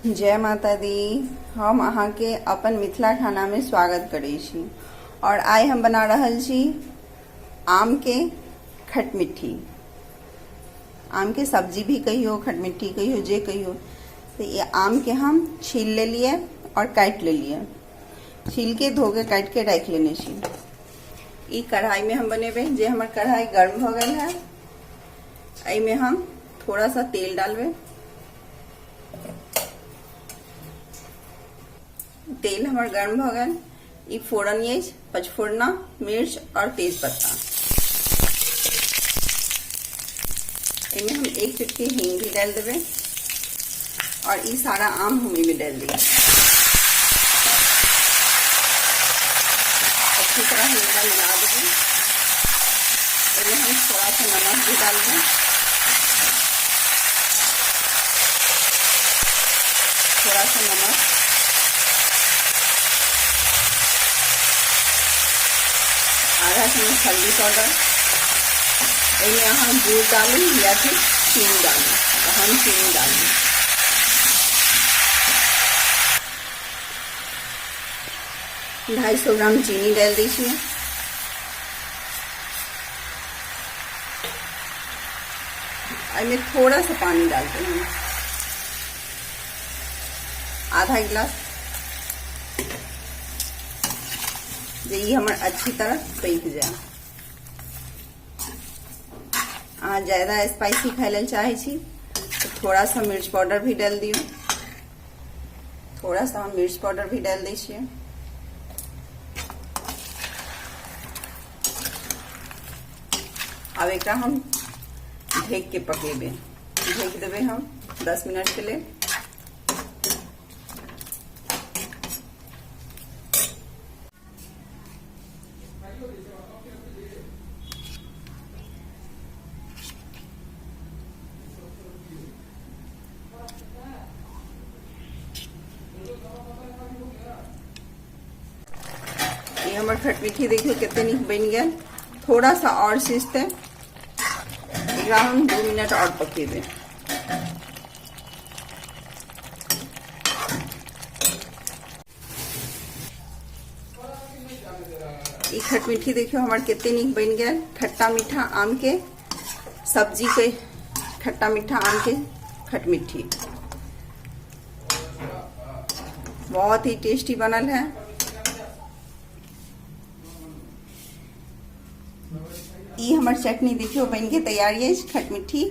जय माता दी। हम अहाँके अपन मिथिला खानामे स्वागत करै छी और आइ हम बना रहल छी आमके खटमिट्ठी। आमके सब्जी भी कहियो, खटमिट्ठी कहियो, जे कहियो। तऽ ई आमके हम छील लेलियै और काटि लेलियै, छील के धो के काटि के राखि लेने छी। ई कढ़ाईमे हम बनेबै, जे हमर कढ़ाई गर्म भऽ गेल है। एहिमे हम थोड़ा सा तेल डालबै। तेल हमर गर्म भऽ गेल। ई फोरन अछि, पचफोरना, मिर्च और तेज पत्ता। एहिमे हम एक चुटकी हींग भी डालि देबै और ई सारा आम हम एहिमे डालि देबै। अच्छी तरह हम एकरा मिला देबै। एहिमे हम थोड़ा सा नमक भी डालबै, थोड़ा सा नमक, आधा चम्मच हल्दी पाउडर। एहिमे अहाँ गुड़ डालू या फिर चीनी डालू, तऽ हम चीनी डालू। 250 ग्राम चीनी डालि दै छियै। एहिमे थोड़ा सा पानी डालते हैं, आधा गिलास, जे ई हमर अच्छी तरह पकि जाए। अहाँ ज्यादा स्पाइसी खाय लेल चाहै छी तऽ थोड़ा सा मिर्च पाउडर भी डालि दियौ। थोड़ा सा हम मिर्च पाउडर भी डालि दै छियै। आब एकरा हम ढकि के पकेबै, ढकि देबै हम 10 मिनट के लेल। ई हमर खटमिट्ठी देखियौ कते नीक बनि गेल। थोड़ा सा और सिझतै, एकरा हम 2 मिनट और पकेबै। ई खटमिट्ठी देखियौ हमर कते नीक बनि गेल। खट्टा मीठा आम के सब्जी के, खट्टा मीठा आम के खटमिट्ठी बहुत ही टेस्टी बनल है। ई हमर चटनी देखियौ बनि के तैयार अछि खटमिट्ठी।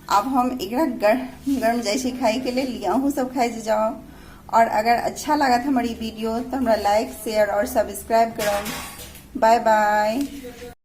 आब हम एकरा गर्म गर्म जाइ छी खाय के लेल, अहूँ सब खाइ जे जाउ। और अगर अच्छा लागत हमर ई वीडियो तो हमरा लाइक, शेयर और सब्सक्राइब करब। Bye bye.